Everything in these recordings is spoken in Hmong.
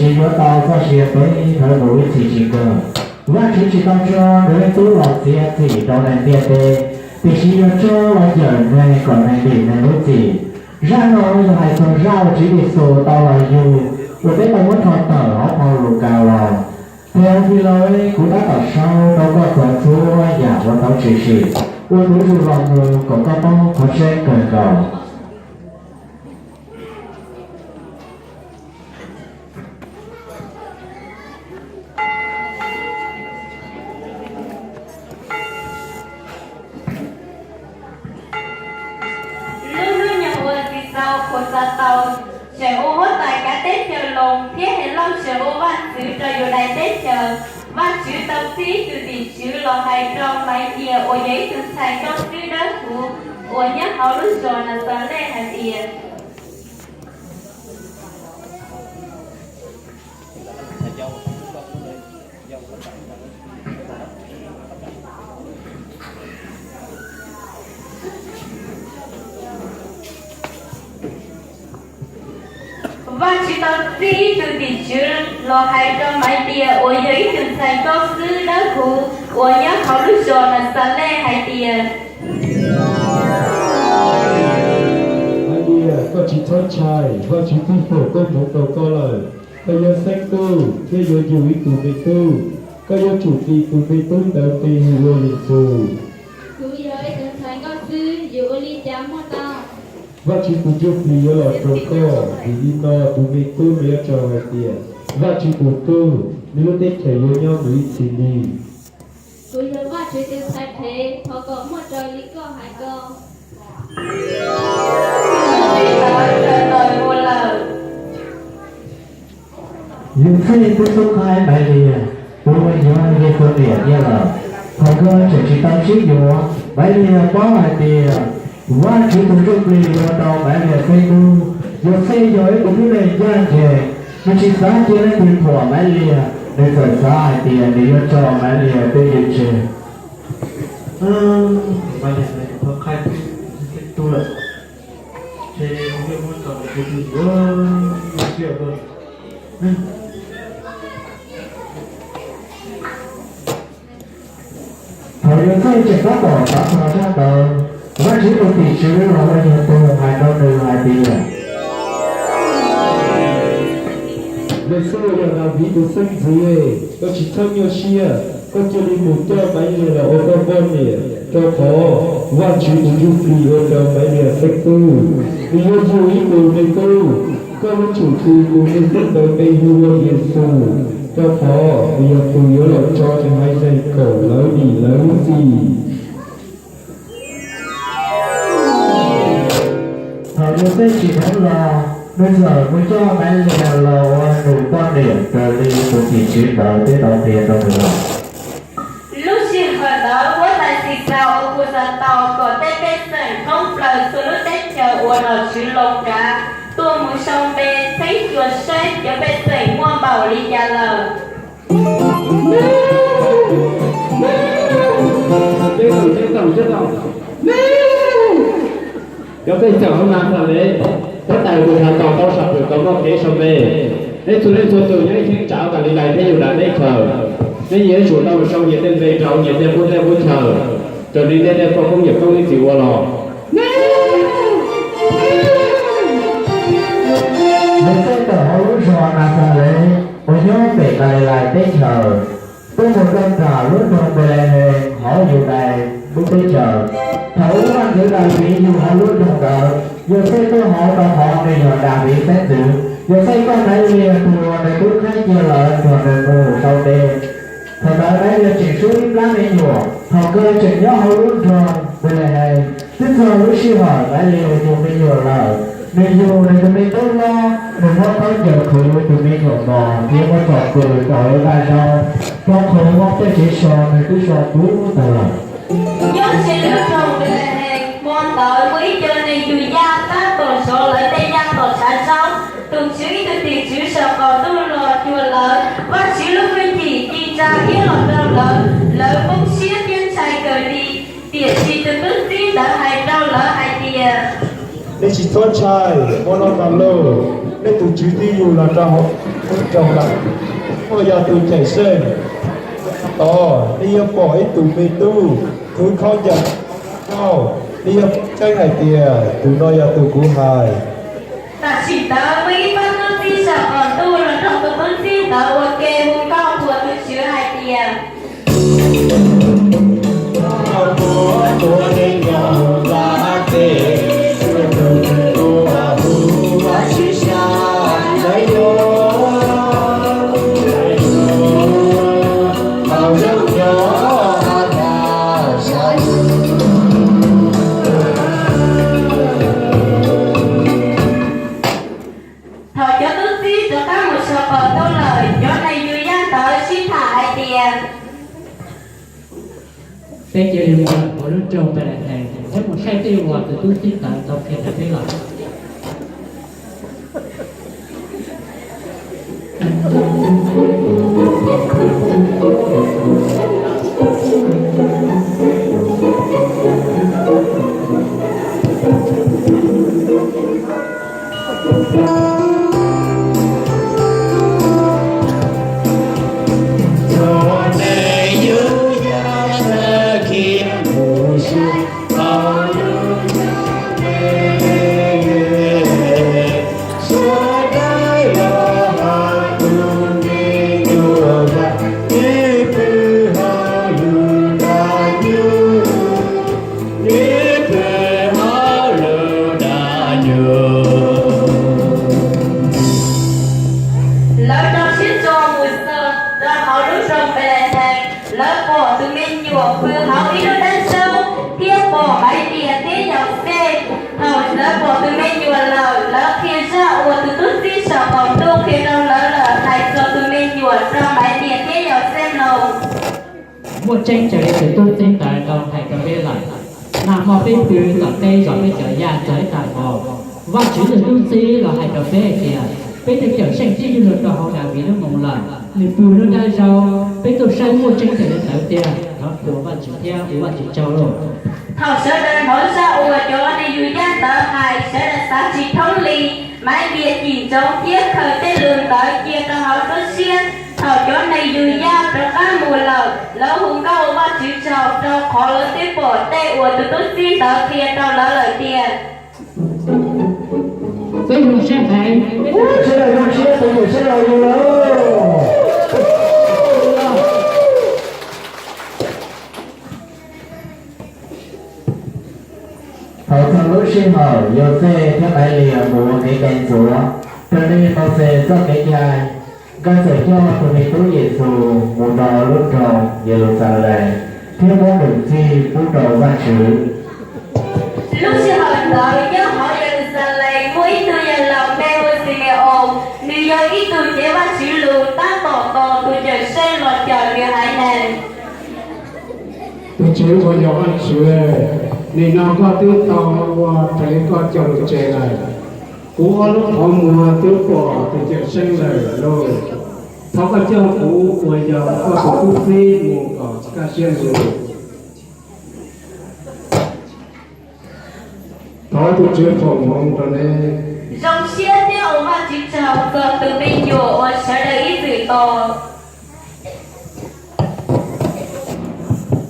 Tsis yuav tau txoj sia peb thawv mus ib txhis tsis kawg. Vajtswv tsis tau tso nws leej Tub los txiav txim rau neeg ntiaj teb, tiam sis yog tso los cawm neeg kom neeg dim neeg lub txim. Zaj no yog hais txog zaj uas Tswv Yexus tau los yug uas peb tau muab rho tawm hauv phau Lukas los. Theofilaus, kuv tab tom sau rau koj txog txhua yam uas tau tshwm sim ua kuv zus los mus kom koj paub qhov tseeb kawg nkaus. Lub hnub nyoog uas Xixas Khusaus tseem ua huab tais kav teb chaws Loos thiab Helauj tseem ua vaj ntxwv rau Yudais teb chaws, Vajtswv tau txib ib tug tim tswv los hais rau Maiv Lias uas yog ib tug ntxhais nkauj xwb dawb huv uas nyob hauv lub zos Naxales hais tias, Vajtswv tau txib ib tug tim tswv los hais rau Maiv Lias uas yog ib tug ntxhais nkauj xwb dawb huv uas nyob hauv lub zos Naxales hais tias, Maiv Lias, koj tsis txhob ntshai, Vajtswv twb foom koob hmoov rau koj lawm. Koj yuav xeeb tub thiab yuav yug ib tug me tub. Koj yuav tsum tis tus me tub ntawd npe hu ua Yexus. Kuv yog ib tug ntxhais nkauj xwb, yuav ua li cas muaj tau? Vajtswv tus Ntsuj Plig yuav los rau koj, vim li no tus me tub no yuav raug hais tias Vajtswv tus Tub, nws lub teb chaws yuav nyob mus ib txhis li. Kuv yog Vajtswv tus ntxhais phem, thov kom muaj raws li koj hais ko. Yauxej twb xub qhaib Maiv Lias, tus uas yog Yexus niam tiag lawm. Thaum kawg tseem tsis tau sib yuav, Maiv Lias paub hais tias Vajtswv tus Ntsuj Plig ua rau Maiv Lias xeeb tub. Yauxej yog ib tug tib neeg ncaj ncees, nws tsis xav cia leej twg thuam Maiv Lias, nws txawm xav hais tias nws yuav tso Maiv Lias twj ywm tseg. Maiv Lias, thov qhaib xeeb tub lawm, ces kuv yuav muab tso kuv tus yuav siab. Thaum Yauxej tseem tab tom xav txog zaj ntawd, Vajtswv tus tim tswv los ua yog tus hais rau nws hais tias, Yauxej uas yog Daviv tus xeeb ntxwv, koj tsis txhob nyuaj siab, koj cia li mus coj Maiv Lias los ua koj poj niam, rau qhov Vajtswv tus Ntsuj Plig ua rau Maiv Lias xeeb tub, nws yuav yug ib tug me tub. Koj yuav tsum tis tus me tub ntawd npe hu ua Yexus, rau qhov nws yog tus yuav los tso nws haiv neeg kom lawv dim lawv lub txim. Thaum Yauxej tsim dheev los, nws txawm mus coj Maiv Lias los ua nws poj niam raws li tus tim tswv ntawd twb tau qhia rau nws lawm. Lub sij hawm ntawd huab tais Xixas Augustaus kom tej pej xeem thoob plaws txhua lub teb chaws uas nom tswv Loos kav tuaj mus sau npe txheeb xyuas saib cov pej xeem muaj npaum li cas lawm. Cov pej xeem hauv Naxales, huab tais Augustaus tau sam hwm kom muaj kev sau npe. Neb txhua leej txhua tus nyob ib cheeb tsam Kalilais thiab Yudas teb chaws, neb yuav tsum tau mus sau nyias tej npe rau nyias tej qub teb qub chaw, raws li nej tej poj koob yawm koob ib txwm ua los. Yauxej tawm hauv lub zos Naxales uas nyob pem Kalilais teb chaws, tuaj mus rau nram lub nroog Npelehees hauv Yudais lub teb chaws. Thaum ub vaj ntxwv Daviv yug hauv lub nroog ntawd. Yauxej tuaj hauv rau qhov nws yog Daviv xeeb ntxwv. Yauxej coj Maiv Lias tus uas nws tub qhaib cia lawm nrog nws mus sau npe. Thaum ntawd Maiv Lias tseem suab ib plab me nyuam. Thaum kawg tseem nyob hauv lub nroog Npelehees, twb txog lub sij hawm Maiv Lias yug me nyuam lawm. Nws yug nws tus me tub hlob, nws muab khaub ncaws qhwv tus me nyuam mos thiab muab tso kws rau hauv vaj zaub, rau qhov tej kev so nws twb so puv tag lawm. Nyob ze lub nroog Npelehees, hmo ntawd muaj ib co neeg yug yaj tab tom zov lawv tej yaj tom tshav zaub. Tus Tswv ib tug tim tswv saum qaum ntuj los cuag lawv, Vajtswv lub hwj chim ci ntsa iab los rau lawv. Lawv poob siab thiab ntshai kawg li. Tiam sis tus tub txib ntawd hais rau lawv hais tias, Nej tsis txhob ntshai, hmo no mas lauj, Nej tus Tswv twb yug los rau hauv lub nroog lawm, kuj yog tus cawm seej. Tod nej yuav pom ib tug me tub khwv khaub ncaws nkauj, nej yuav paub tseeb hais tias tus no yog tus kuv hais. Tam sim ntawd muaj ib pab tub txib saum qaum ntuj los nrog tus tub txib ntawd ua ke hu nkauj qhuas tus Tswv hais tias, thaum cov tub txib rov qab mus saum qaum ntuj lawm, cov neeg yug yaj ntawd sib tham hais tias, peb cia li mus lawm hauv lub nroog Npelehees, peb mus saib tej uas tus tub txib ntawd tau qhia rau peb lawm. Lawv rau siab tso mus txog rau hauv lub nroog Npelehees, lawv pom tus me nyuam pw hauv ib lub dab zaub thiab pom Maiv Tias thiab Yauxej. Thaum lawv pom tus me nyuam lawm, lawv qhia zaj uas tus tub txib saum qaum ntuj qhia rau lawv lawm hais txog tus me nyuam rau Maiv Tias thiab Yauxej mloog. Muaj tseeb raws li tus tub txib ntawd tau hais rau peb lawm. Nag hmo peb pw tom teb zov peb cov yaj txog ib tag hmo, Vajtswv tus tub txib los hais rau peb hais tias peb tus cawm seej twb yug los rau hauv Daviv lub moos lawm, nws pw lub dab zaub. Peb tuaj saib muaj tseeb raws li ntawd tiag, thov qhuas Vajtswv thiab ua Vajtswv tsaug lauj. Thaum sawv daws hnov zaj uas cov neeg yug yaj ntawd hais, sawv daws xav tsis thoob li. Maiv Tias cim ntsoov thiab khaws tej lus ntawd cia rau hauv lub siab. Thaum cov neeg yug yaj rov qab mus lawm, lawv hu nkauj ua Vajtswv tsaug rau qhov lawv twb pom tej uas tus tub txib ntawd qhia rau lawv lawm tiag. Peb zoo siab heev. Sawv daws zoo siab, tus yawm siab los yug lawm. Thaum txog lub sij hawm Yauxej thiab Maiv Tias mus ua kev cai ntxuav, raws li Mauxes txoj kev cai, nkawd txawm coj tus me tub Yexus mus rau lub nroog Yeluxalees thiab muab nws txhij pub rau Vajtswv. Lub sij hawm ntawd nyob hauv Yeluxalees muaj ib tug yawg laus npe hu ua Xime-oos, nws yog ib tug cev Vajtswv lus, tab tom tos tus Cawmseej los cawm nws haiv neeg. Tus Tswv uas yog Vajtswv, nim no koj twb tau ua raws li koj cog lus tseg lawm. Kuv ob lub qhov muag twb pom tus Cawmseej lawm lauj. Thov koj coj kuv uas yog koj tus tub txib mus kom kaj siab lug. Thov tus Tswv foom hmoov rau neb. Zoo siab thiab ua Vajtswv tsaug txog tus me nyuam uas sawv daws ib txwm tos.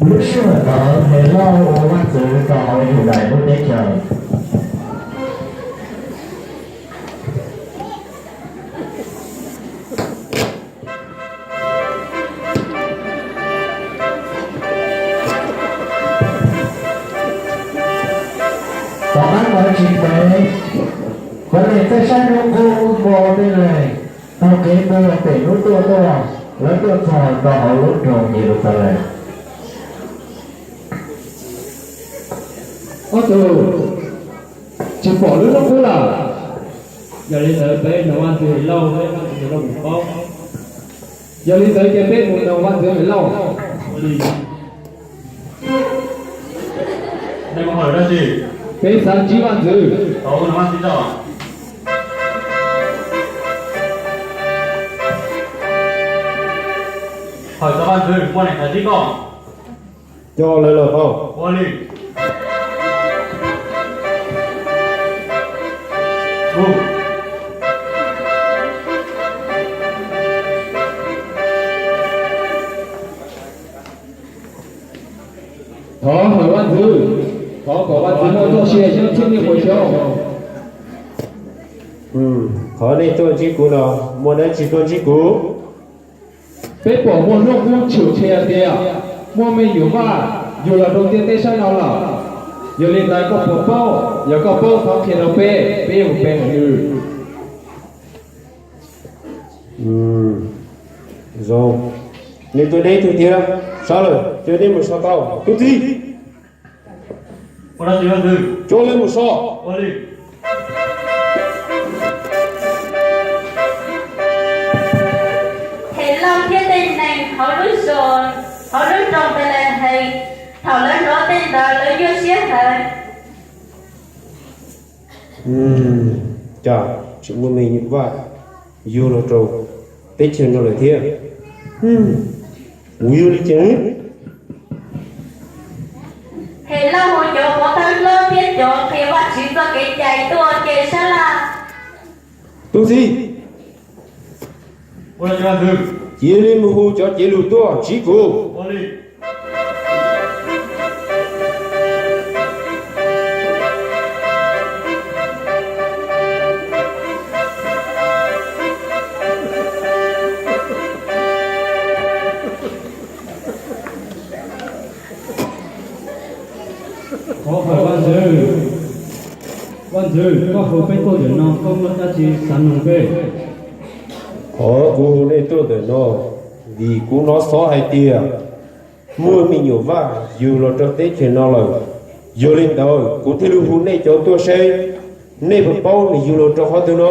Lub sij hawm ntawd Helauj ua vaj ntxwv rau hauv Yudais lub teb chaws. Tom qab ntawd tsis ntev, cov neeg txawj saib hnub qub npog tej neeg taug kev mus pem hnub tuaj tuaj, lawv tuaj txog rau hauv lub nroog Yeluxalees. Ob tug, tsis pom lub hnub qub lawm. Yog li ntawd peb nug vaj ntxwv Helauj, peb vaj ntxwv Helauj mus paub. Yog li ntawd ces peb mus nug vaj ntxwv Helauj. Peb xav ntsib vaj ntxwv. Hawm txog vaj ntxwv, muaj neeg xav ntsib koj. Coj lawv los tau. Ua li. Thov hawm Vaj Ntxwv, thov kom Vaj Ntxwv muaj txoj sia nyob txhiab niaj quas xyoo. Qhov nej tuaj ntsib kuv no, muaj dab tsi tuaj ntsib kuv? Peb pom muaj hnub qub tshwm qhia tias muaj me nyuam Vaj yug los rau ntiaj teb sab no lawm. Yog li ntawd koj puas paub? Yog koj paub thov qhia rau peb, peb yuav mus pe hawm nws. Zoo, nws tuaj deb tug thiab, sab lawm, coj neb mus so tau. Tub txib, coj neb mus so. Thaum Lauj thiab tej neeg hauv lub zos, hauv lub nroog Npelehees, thaum lawv hnov tej ntawd lawv nyuaj siab heev. Cas tsis muaj me nyuam Vaj yug los rau teb chaws no lawm thiab? Kuv yog li cas? Thaum Lauj hu cov pov thawj hlob thiab cov qhia Vajtswv txoj kev cai tuaj ces sab laj. Tub txib, cia li mus hu cov cev lus tuaj ntsib kuv. Thov hawm Vaj Ntxwv, Vaj Ntxwv, koj hu peb tuaj ntawm no koj muaj dab tsi xav noog peb? Qhov kuv hu nej tuaj ntawm no, vim kuv hnov xov hais tias muaj me nyuam Vaj yug los rau teb chaws no lawm. Yog li ntawd kuv thiaj li hu nej cov tuaj seb nej puas paub nws yug los rau qhov twg no.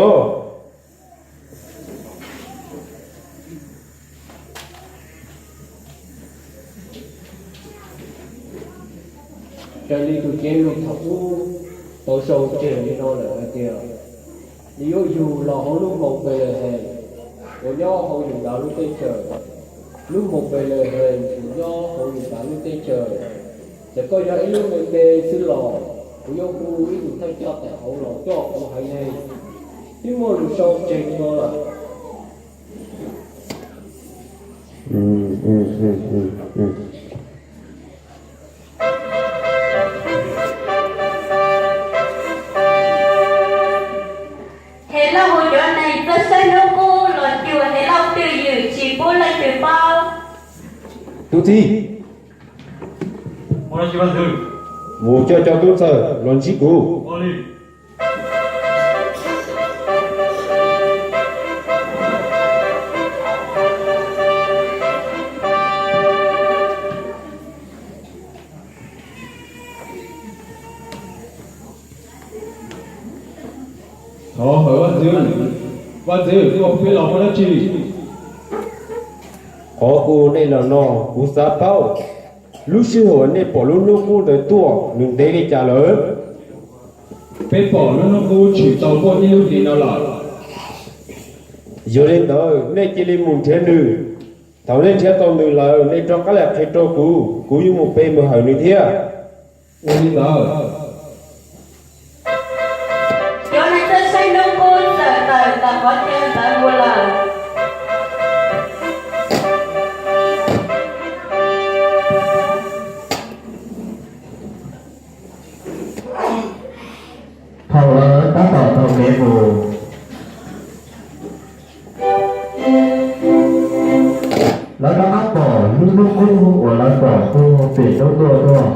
Raws li tus cev lus thaum ub tau sau tseg li no lawm hais tias, nws yuav yug los hauv lub nroog Npelehees uas nyob hauv Yudas lub teb chaws. Lub nroog Npelehees uas nyob hauv Yudas lub teb chaws, txawm koj yog ib lub me me xwb los kuv yuav hu ib tug thawj coj tawm hauv los coj kuv haiv neeg. Twb muaj lus sau tseg li no lawm. Helauj hu cov neeg tuaj saib hnub qub los cuag Helauj twj ywm tsis pub leej twg paub. Tub txib, mus coj cov tub ntxawg los ntsib kuv. Thov hawm Vaj Ntxwv, Vaj Ntxwv, koj pub peb los muaj dab tsi? Qhov kuv hu nej los no, kuv xav paub lub sij hawm nej pom lub hnub qub ntawd tuaj nws ntev li cas lawm. Peb pom lub hnub qub tshwm tau muaj ib lub hlis no lawm. Yog li ntawd nej cia li mus nrhiav nws. Thaum nej nrhiav tau nws lawm nej rov qab los qhia rau kuv, kuv yuav mus pe mus hawm nws thiab. Ua li ntawd. Cov neeg tuaj saib hnub qub txawm tawm tom qhov chaw ntawd mus lawm. Thaum lawv tab tom taug kev mus, lawv rov qab pom lub hnub qub uas lawv pom puag pem nruab nkuaj tuaj.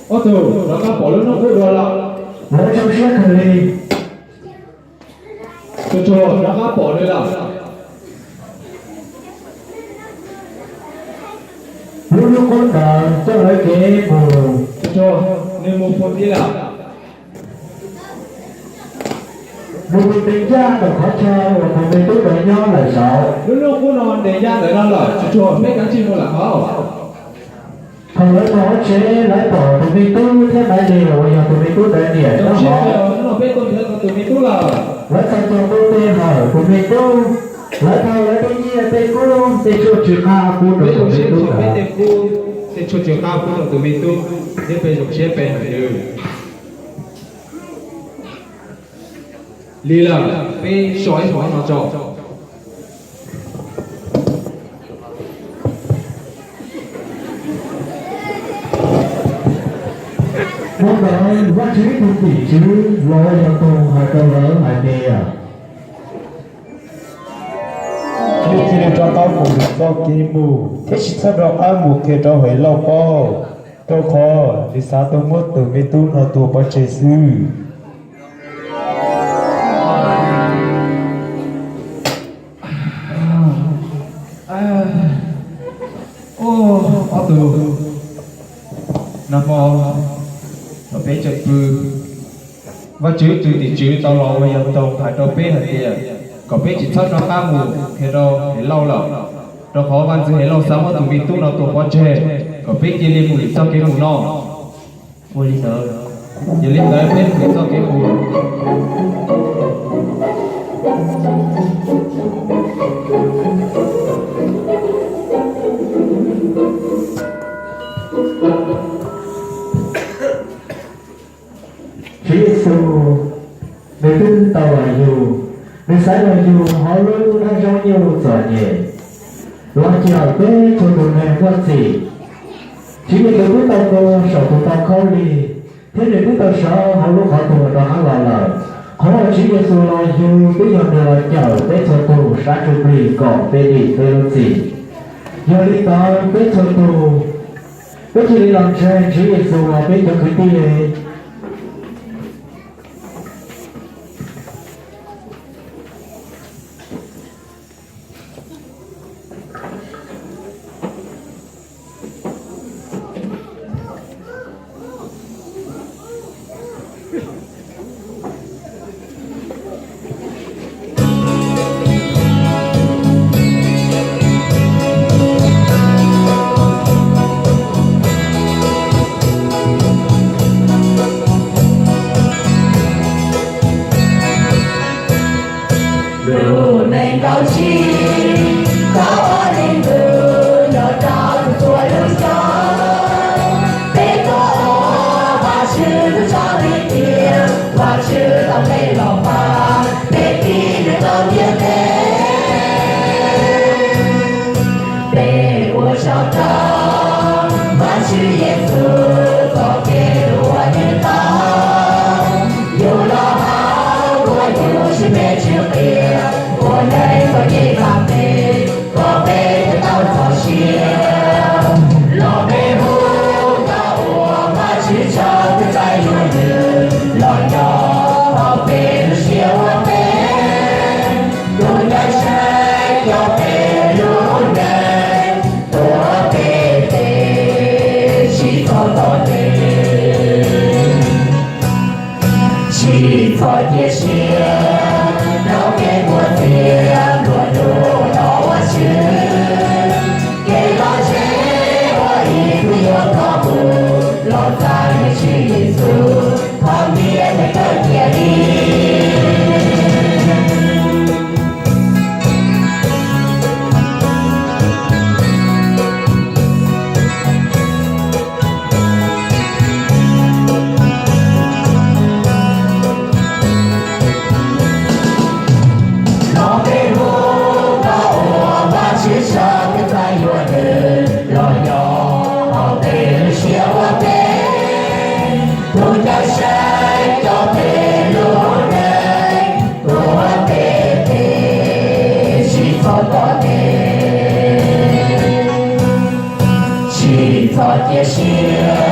Ob tug rov qab pom lub hnub qub dua lawm. Lawv zoo siab kawg li. Tsuag tsuag rov qab pom nws lawm. Lub hnub qub ntawd coj lawv kev mus. Tsuag tsuag, nws mus puag tid lawm. Nws mus nres ncaj ntawm qhov chaw uas tus me tub ntawd nyob lawm saud. Lub hnub qub no nres ncaj ntawm no lawm, tsuag tsuag peb kav tsij mus lawm hauv. Thaum lawv mus hauv tsev lawv pom tus me tub thiab Maiv Liag uas yog tus me tub ntawd niam nyob hauv. Peb tuaj nrhiav tau tus me tub lawm. Lawv txhos caug nqua tes hawm tus me tub. Lawv thau lawv tej nyiaj tej kub tej tshuaj tsw qab pub rau tus me tub ntawd. Tej tshuaj tsw qab pub rau tus me tub, thiab peb zoo siab pe hawm nws. Li lawm, peb so ib hmos no tso. Hnub ntawd Vajtswv ib tug tim tswv los ua yam toog hais rau lawv hais tias, nej cia li rov qab mus lwm txoj kev mus thiab tsis txhob rov qab mus qhia rau Helauj paub, rau qhov nws xav tau muab tus me tub no tua pov tseg xwb. Ob tug nag hmo thaum peb tseem pw, Vajtswv tus tim tswv tau los ua yam toog hais rau peb hais tias kom peb tsis txhob rov qab mus qhia rau Helauj lawm, rau qhov vaj ntxwv Helauj xav muab tus me tub no tua pov tseg, kom peb cia li mus lwm txoj kev mus no. Ua li ntawd, yog li ntawd peb mus lwm txoj kev mus. Tswv Yexus, nws twb tau los yug, nws xaiv los yug hauv lub dab zaub nyuj txom nyem, los cawm peb txhua tus neeg muaj txim. Tswv Yexus twb tau nkaug saum tus tau khaub lig, thiab nws twb tau sawv hauv lub qhov tuag rov qab los lawm. Qhov uas Tswv Yexus los yug twb yog nws los cawm peb txhua tus sab ntsuj plig kom peb dim peb lub txim. Yog li ntawd peb txhua tus, peb cia li los ntseeg Tswv Yexus los peb cov kwv tij. Lub neej kaum tsib, kaum ob leeg ntuj nyob rau txhua lub xyoo, peb tuaj ua Vajtswv txoj hwj chim, Vajtswv tau nqe los pab peb tib neeg tau ntiaj teb. Peb ua tsaug rau Vajtswv Yexus txoj kev hlub uas nws tau, yug los hauv kuv yug sib peb tswv qias, ua neeg txoj kev vam meej kom peb thiaj tau txoj sia. Los peb hu nkauj ua Vajtswv tsaug thiab txais yuav nws los nyob hauv peb lub siab ua peb, tus ncaj ncees coj peb lub neej, tuav peb tes tsis txhob nto tes. Tsis txhob cia siab rau kev muaj txiag nplua nuj los ua tshwm kev los tsev, ua ib tug yuav thov mus los txais Tswv Yexus thov ntiaj teb kawg cia li. Los peb hu nkauj ua Vajtswv tsaug thiab txais yuav nws los nyob hauv peb lub siab ua peb, tus ncaj ncees coj peb lub neej, tuav peb tes tsis txhob nto tes. Tsis txhob cia siab